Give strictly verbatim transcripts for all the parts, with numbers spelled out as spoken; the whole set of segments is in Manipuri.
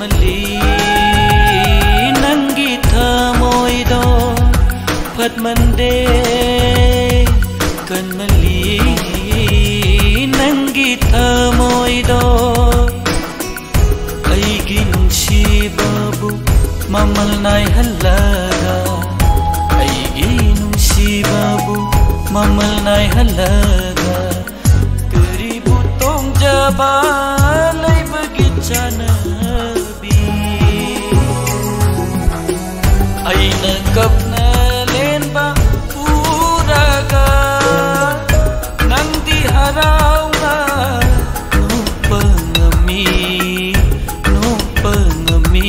ꯃꯜꯂꯤ ꯅꯪꯒꯤ ꯊꯃꯣꯏꯗꯣ ꯐꯠꯃꯟꯗꯦ, ꯀꯟꯃꯜꯂꯤ ꯅꯪꯒꯤ ꯊꯃꯣꯏꯗꯣ꯫ ꯑꯩꯒꯤ ꯅꯨꯡꯁꯤꯕꯕꯨ ꯃꯃꯜ ꯅꯥꯏꯍꯜꯂꯒ, ꯑꯩꯒꯤ ꯅꯨꯡꯁꯤꯕꯕꯨ ꯃꯃꯜ ꯅꯥꯏꯍꯜꯂꯒ, ꯀꯔꯤꯕꯨ ꯇꯣꯡꯖꯕ ꯂꯩꯕꯒꯤ ꯆꯥꯅꯕꯤ? ꯑꯩꯅ ꯀꯞꯅ ꯂꯦꯟꯕ ꯎꯔꯒ ꯅꯪꯗꯤ ꯍꯔꯥꯎꯅ ꯅꯣꯛꯄ ꯉꯝꯃꯤ, ꯅꯣꯛꯄ ꯉꯝꯃꯤ꯫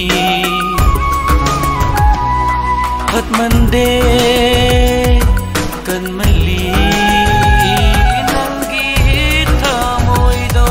ꯐꯠꯃꯟꯗꯦ ꯀꯟꯃꯜꯂꯤ ꯅꯪꯒꯤ ꯊꯃꯣꯏꯗꯣ꯫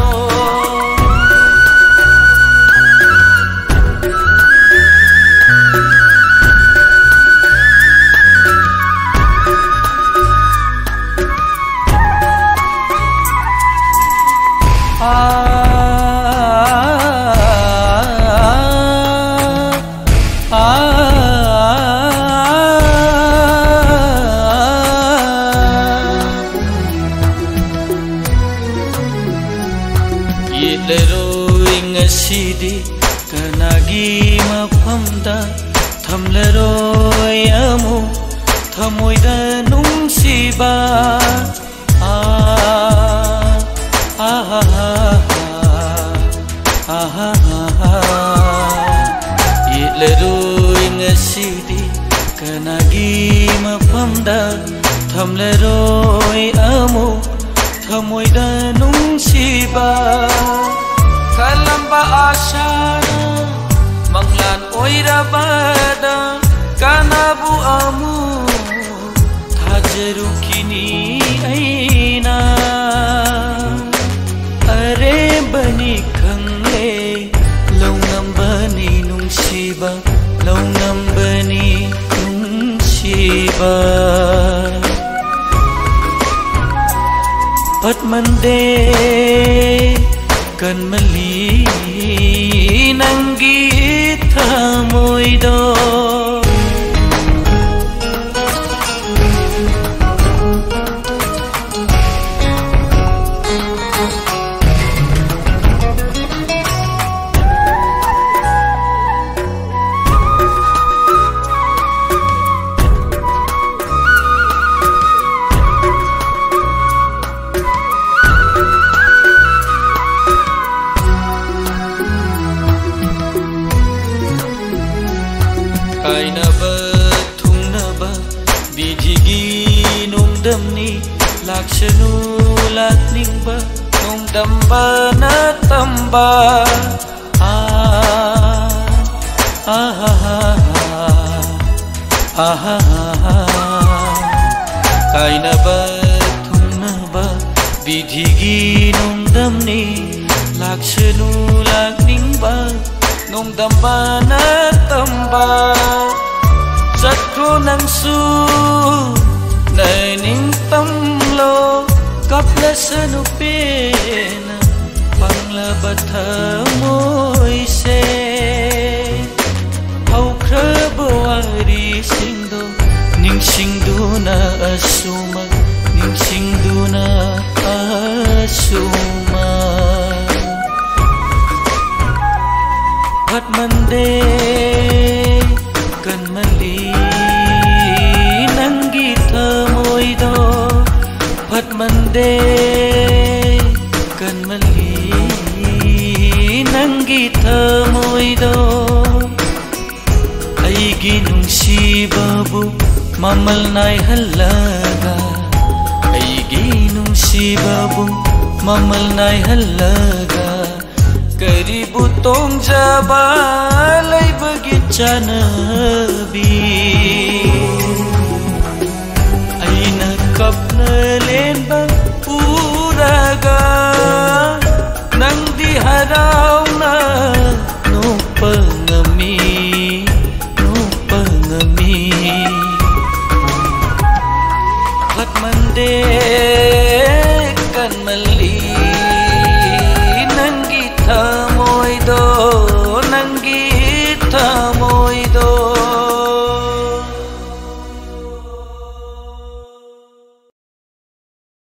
ꯌꯦꯠꯂꯔꯣꯏ ꯉꯁꯤꯗꯤ ꯀꯅꯥꯒꯤ ꯃꯐꯝꯗ, ꯊꯝꯂꯔꯣꯏ ꯑꯃꯨꯛ ꯊꯃꯣꯏꯗ ꯅꯨꯡꯁꯤꯕ꯫ ꯌꯦꯠꯂꯔꯣꯏ ꯉꯁꯤꯗꯤ ꯀꯅꯥꯒꯤ ꯃꯐꯝꯗ, ꯊꯝꯂꯔꯣꯏ ꯑꯃꯨꯛ ꯊꯃꯣꯏꯗ ꯅꯨꯡꯁꯤꯕ꯫ ꯈꯜꯂꯝꯕ ꯑꯥꯁꯥꯅ ꯃꯪꯂꯥꯟ ꯑꯣꯏꯔꯕꯗ, ꯀꯅꯥꯕꯨ ꯑꯃꯨꯛ ꯊꯥꯖꯔꯨꯈꯤꯅꯤ ꯑꯩꯅ? ꯑꯔꯦꯝꯕꯅꯤ ꯈꯪꯂꯦ, ꯂꯧꯉꯝꯕꯅꯤ ꯅꯨꯡꯁꯤꯕ, ꯂꯧꯉꯝꯕꯅꯤ ꯅꯨꯡꯁꯤꯕ꯫ ꯐꯠꯃꯟꯗꯦ ꯀꯟꯃꯜꯂꯤ ꯅꯪꯒꯤ ꯊꯃꯣꯏꯗꯣ꯫ ꯀꯥꯏꯅꯕ ꯊꯨꯡꯅꯕ ꯕꯤꯙꯤꯒꯤ ꯅꯣꯡꯗꯝꯅꯤ꯫ ꯂꯥꯛꯁꯅꯨ ꯂꯥꯛꯅꯤꯡꯕ ꯅꯣꯡꯗꯝꯕꯅ ꯇꯝꯕ꯫ ꯑꯥ, ꯑꯥ, ꯑꯥ, ꯑꯥ, ꯑꯥ, ꯑꯥ, ꯑꯥ꯫ ꯀꯥꯏꯅꯕ ꯊꯨꯡꯅꯕ ꯕꯤꯙꯤꯒꯤ ꯅꯣꯡꯗꯝꯅꯤ꯫ ꯂꯥꯛꯁꯅꯨ ꯂꯥꯛꯅꯤꯡꯕ ꯅꯣꯡꯗꯝꯕꯅ ꯇꯝꯕ꯫ ꯆꯠꯈ꯭ꯔꯣ ꯅꯪꯁꯨ ꯅꯅꯤꯡꯇꯝꯂꯣ꯫ ꯀꯞꯂꯁꯅꯨ ꯄꯦꯟꯅ ꯄꯪꯂꯕ ꯊꯃꯣꯏꯁꯦ꯫ ꯍꯧꯈ꯭ꯔꯕ ꯋꯥꯔꯤꯁꯤꯡꯗꯣ ꯅꯤꯡꯁꯤꯡꯗꯨꯅ ꯑꯁꯨꯃꯛ, ꯅꯤꯡꯁꯤꯡꯗꯨꯅ ꯑꯁꯨꯃꯛ꯫ ꯐꯠꯃꯟꯗꯦ ꯀꯟꯃꯜꯂꯤ ꯅꯪꯒꯤ ꯊꯃꯣꯏꯗꯣ꯫ ꯐꯠꯃꯟꯗꯦ ꯀꯟꯃꯜꯂꯤ ꯅꯪꯒꯤ ꯊꯃꯣꯏꯗꯣ꯫ ꯑꯩꯒꯤ ꯅꯨꯡꯁꯤꯕꯕꯨ ꯃꯃꯜ ꯅꯥꯏꯍꯜꯂꯒ, ꯑꯩꯒꯤ ꯅꯨꯡꯁꯤꯕꯕꯨ ꯃꯃꯜ ꯅꯥꯏꯍꯜꯂꯒ, ꯀꯔꯤꯕꯨ ꯇꯣꯡꯖꯕ ꯂꯩꯕꯒꯤ ꯆꯥꯅꯕꯤ? ꯑꯩꯅ ꯀꯞꯅ ꯂꯦꯟ